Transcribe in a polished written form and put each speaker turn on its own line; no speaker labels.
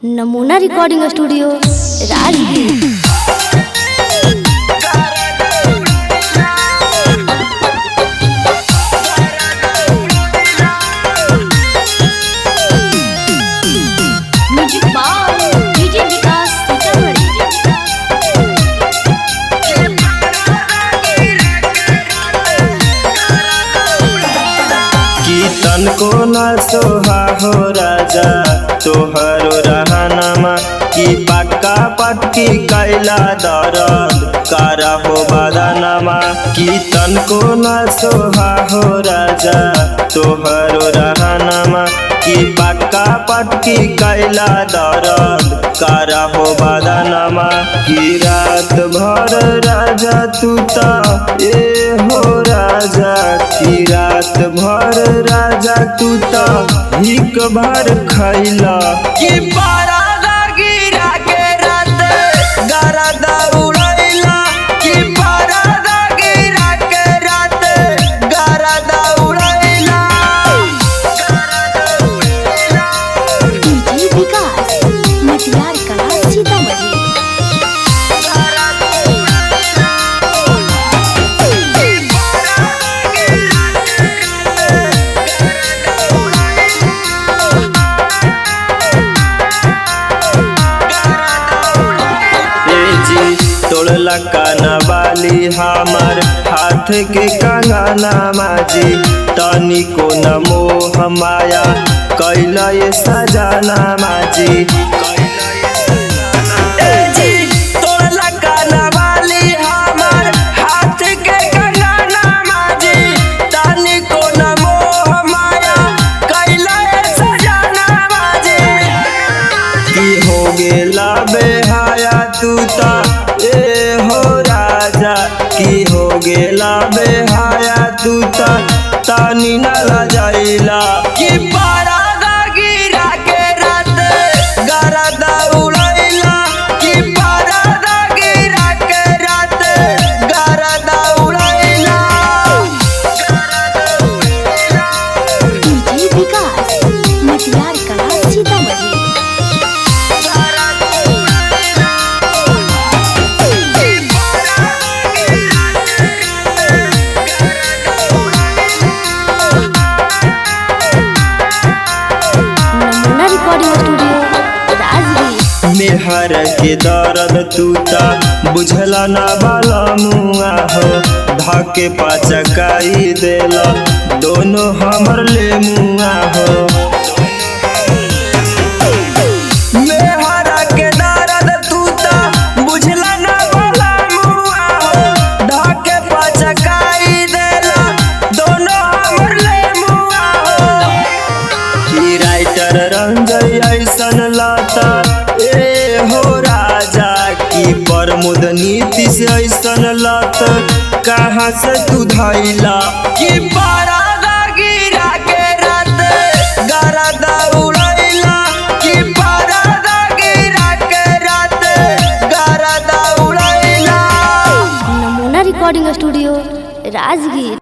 नमूना recording studio Rajgir.
कीर्तन को ना सोहा हो राजा तोहरो रहनमा की पटका पटकी कैला दरद कारा हो बदनमा। कीर्तन को ना सोहा हो राजा तोहरो रहनमा की पटका पटकी कैला दरद कारा हो बदनमा। की रात भर राजा तू ता ए हो राजा, की रात भर राजा तू ता हिक भर खैला। की पारा गिरा के रात गरदा उड़ैला, की पारा गिरा के रात गरदा उड़ैला।
डीजे विकास मटियार कला सीतामढ़ी।
तोड़ला काना वाली हमार हाथ के कंगना माजी, तनी को न मोह माया कैला ये सजाना माजी। ए जी तोड़ला काना वाली हमार हाथ के कंगना माजी, तनी को न मोह माया कैला ये सजाना माजी। की हो गेला बेहाया तू ता ए हो राजा, की हो गेला बेहाया तू ता तानी न लजाइला। की पारा गिरा के रात गरदा उड़ैला, की पारा गिरा के रात गरदा उड़ैला।
डीजे विकास मटियार कला सीतामढ़ी। नमूना रिकॉर्डिंग स्टूडियो राजगीर।
मेहर के दर्द तू ता बुझला ना बाला मुआ हो, धाके पाचकाई देला दोनों हमर ले मुआ हो। मेहर के दर्द तू ता बुझला ना बाला मुआ हो, धाके पाचकाई देला दोनों हमर ले मुआ हो। की राइटर रंजय ऐसन लाता ए हो राजा, की प्रमोद नीतीश ऐसन लात कहाँ से तू धैला। की पारा गिरा के रात गरदा उड़ैला, की पारा गिरा के रात गरदा उड़ैला।
नमूना रिकॉर्डिंग स्टूडियो राजगीर।